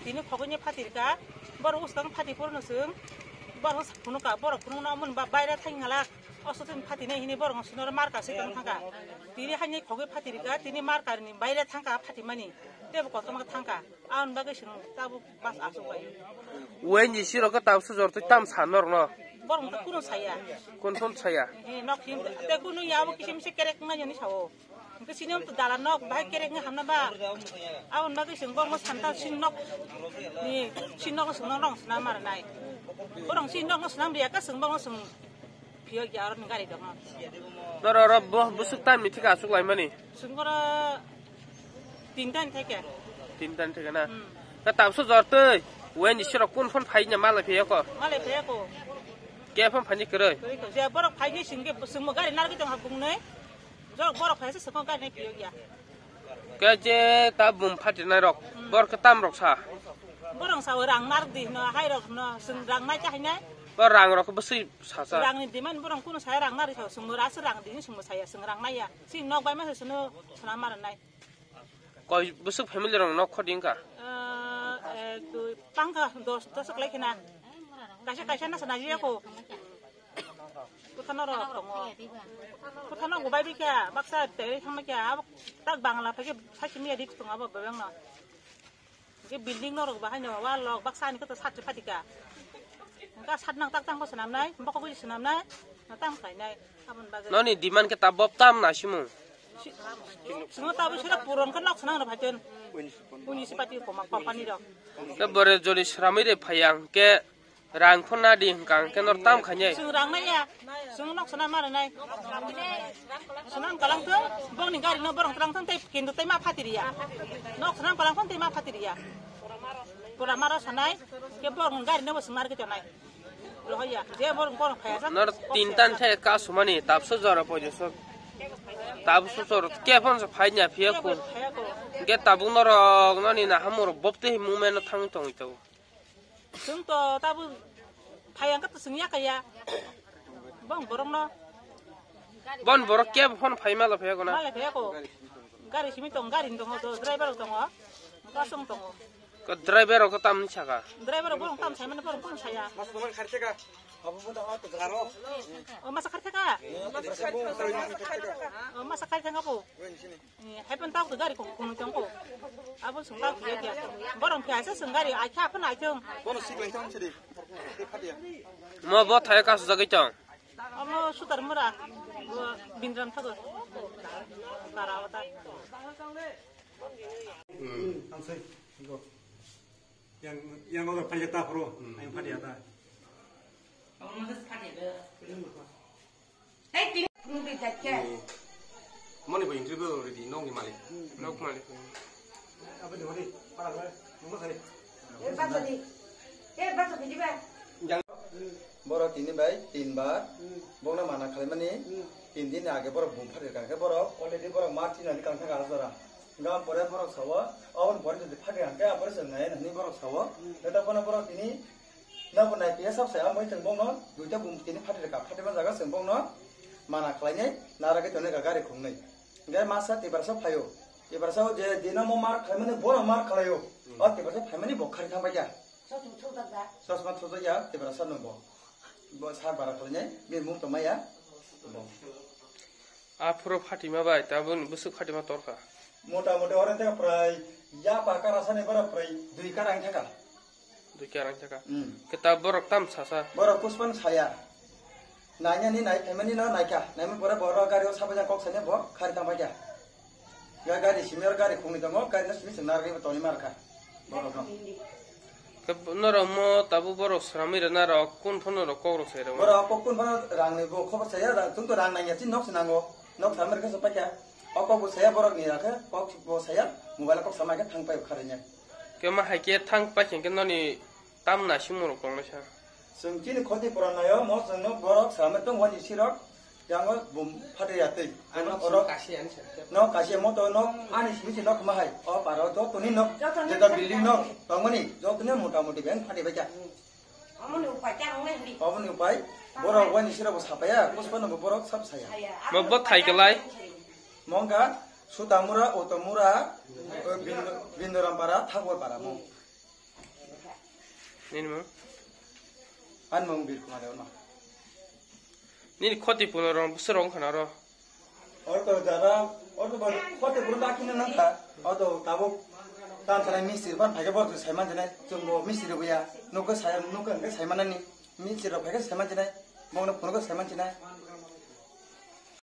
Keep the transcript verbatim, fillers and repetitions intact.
Tini khogwi ni phati rika, borok uskang phati porno chwng, borok phunu ka, borok phunu no mun ba baira thang ngala, oso tin phati nai hini borok sino mar ka se tong thang ka. Tini hai ni khogwi phati rika, tini mar ka ni baira thang ka phati mani, tebo kotor ma thang ka, aun bagwi chwng tabuk bas asuk bai. Wen ni siro ka tabuk sujor twi tam san norok no. Borok to kuno saya. Kun kun saya. He nok him, te kuno ya bo kisim se kerek ma yani sao. Hingke sini om to dalan nok, bahai kerek nge hamna ba. Abon bagwi chwng borokno santa sini nok ni, sini nok swnam rong swnam mar nai. Borok sini nok swnam riya ka chwng borokno chwng phiyo ya aro ni gari dong. Noro oro bo busuk tam ni thika asuk lai mani. Chwng oro tinta ni theke. Tinta ni theke na. Hmm. Ka tabso jor twi, wen ni siro kun phone phai nya malai phiya ko. Malai phiya ko. Ke phone phai ni kwrwi. Kwrwi ko. Je borok phai ni singke chwng mo gari nargwi tong ha bungnai. Jor borok phaisa sokong ka nai phiyok ya. Ke je ta bum phatirnai rok, hmm, bor ke tam rok sa. Borok sa rang nar di no, hai rok no, sing rang nai ta hai nai. Bor rang rok bwswi sa sa. Rang ni demand borok kuno saya rang nar sa, sung ra sa rang di, sung saya, sung rang nai ya. Sing nok bai ma sa sunu, suna mar nai. Koi bwswk family rok nok khodi wngkha? Eh, ek, dui, pangkha, dos, dos klai khena. Kaisa, kaisa na sana jiya ko. Kuthano rok tongo. Kuthano go bai bikha, baksa teri thangma kya, abo tak Bangla phai khe sakhi miya dik tongo abo bebeng no. Ge building no rok bahai no, wall rok baksa ani khe to sat phatika. Ga sat nang tak tang ko swnam nai, bokol buji swnam nai, na tang khlai nai, abon bagwi. Noni demand khe ta bob tam na simung? Si-, swngo ta bo sira puron khe nok swnam rok phai ton. Municipality koma company rok. Ke bore jori sramwi re phai ang ke rang phona di hwnkha ang ke nor tam khainai. Swngo rang nai ya, swngo nok swnam ma rwnai. Swnam kalang thung, bongni gari no borong kalang thung tei kintu tei ma phatiriya. Nok swnam kalang thung tei ma phatiriya. Pura maro sanai, ke borong gari no bo swng mar khe tonai. Rohoya, je borong borong phaya sa. Nor tintan the ka sumani, tapso jora poido sok. Tapso jor ke phon sa phai nya phiya ko. Phaya ko. Ke tabuk norok noni na hamor bopte hi mungme no thang tong ito. Sung to tabu phayang ka to sung ya kaya. Bong borok no. Bon borok ke phon phai mala phaya ko na. Mala phaya ko. Gari simi tong, gari tong, to driver tong. Kasong tong. Ko driver ko tam saka. Driver borok tam sai mane borok phon saya. Mas phon khai theka. Abu phon da to garo. O masa khai theka. O masa khai theka po. Hai pon tau gari ko kono tong ko. Abo sung tau kya kya. Borong kya sa sung gari ai kya pon ai tong. Bono sik lai tong sidi. Mo bo thai ka su jagoi tong. Amo sutar mura. Bo bindram thago. Bara wata. Ang sai. Go. Yang yang ora phai ta pro. Ang phai ta. Amo mas phai ta. Tei tini phunugwi jatkhe. Moni bo interview already nokni malik. Nok malik. Aboni hori para hori. Nungma sari. E bajadi. E bajadi diba. Borok tini bai tin bar. Bokno mana khlaimani. Tin din age borok bum phari kha khe borok already borok ma thinani kang thang asora. Gam pore borok sawa. Aboni pore jodi phari kha khe abore se nai nani borok sawa. Eta kono borok tini Nabo nai piya sab saya moi chwng bongno duita bum tini phati rwkha, phati man jaga chwng bongno mana khlainai nara khe tonwi rwkha gari khungnwi. Hwnkhe masa Tiprasa phaio, Tiprasa o je dino mo mar khlaimani bono mar khlaio. O Tiprasa phaimani bo khari thang paikha. Chosma thujak ya Tiprasa no bo. Bo sar bara khlainai bini mung tongmaya. Bo. Aphuru Fatima bai tabuk ni bwswk Fatima torkha. Mota moti oro tei prai ya pa kara sani bara prai dui kara ang thaka. Dui kara ang thaka. Hmm. Kita borok tam sasa. Borok puspan saya. Nanya ni nai family no naikha. Naima pore borok gari o sabai kok sani bo khari tang paikha. Ya gari simi oro gari khungni tongo, gari no simi se narwgwi bo tongwi markha. Borok no. Ke norok mo tabuk borok sramwi rwna rok kun phano rok kok rok sai rok. Borok kok kun phano rang ni bo khobor saya, rang, chwng to rang nangya, chini nok se nango. Nok samar khe se paikha. O kok bo saya borok ni rakhe, kok bo saya, mobile kok samai khe thang pai kharanya. Ke ma hai khe thang pai khe noni tam na simung rok tong sa. Chwng chini khoti pura naio, mo chwngno borok samar tong wani sirok. Yango bum phate ya tei. Ano oro kasi ani sa. No kasi mo to no ani simi si nok mahai. O paro to tuni nok jeta building nok tongmani jotoni mota moti ben phate bacha. Amoni upai kya ngai hli. Amoni upai. Borok wani sira bo sapaya, puspa no borok sap saya. Mo bo thai kelai. Mongka Sutamura, Otomura, Bindo-, Bindorampara, Thakurpara mo. Nini mung? Ani mung Bir Kumar Debbarma. Nini khoti puno rong bwswk rong khana ro? Orto jara, orto ba khoti puno dakina nangkha. Orto tabuk tam sanai mistri ban phaikhe borok sai manjinai. Chwngbo mistri buya. Nukha sai, nukha hwnkhe sai manani. Mistri rok phaikhe sai manjinai. Bongno puno sai manjinai.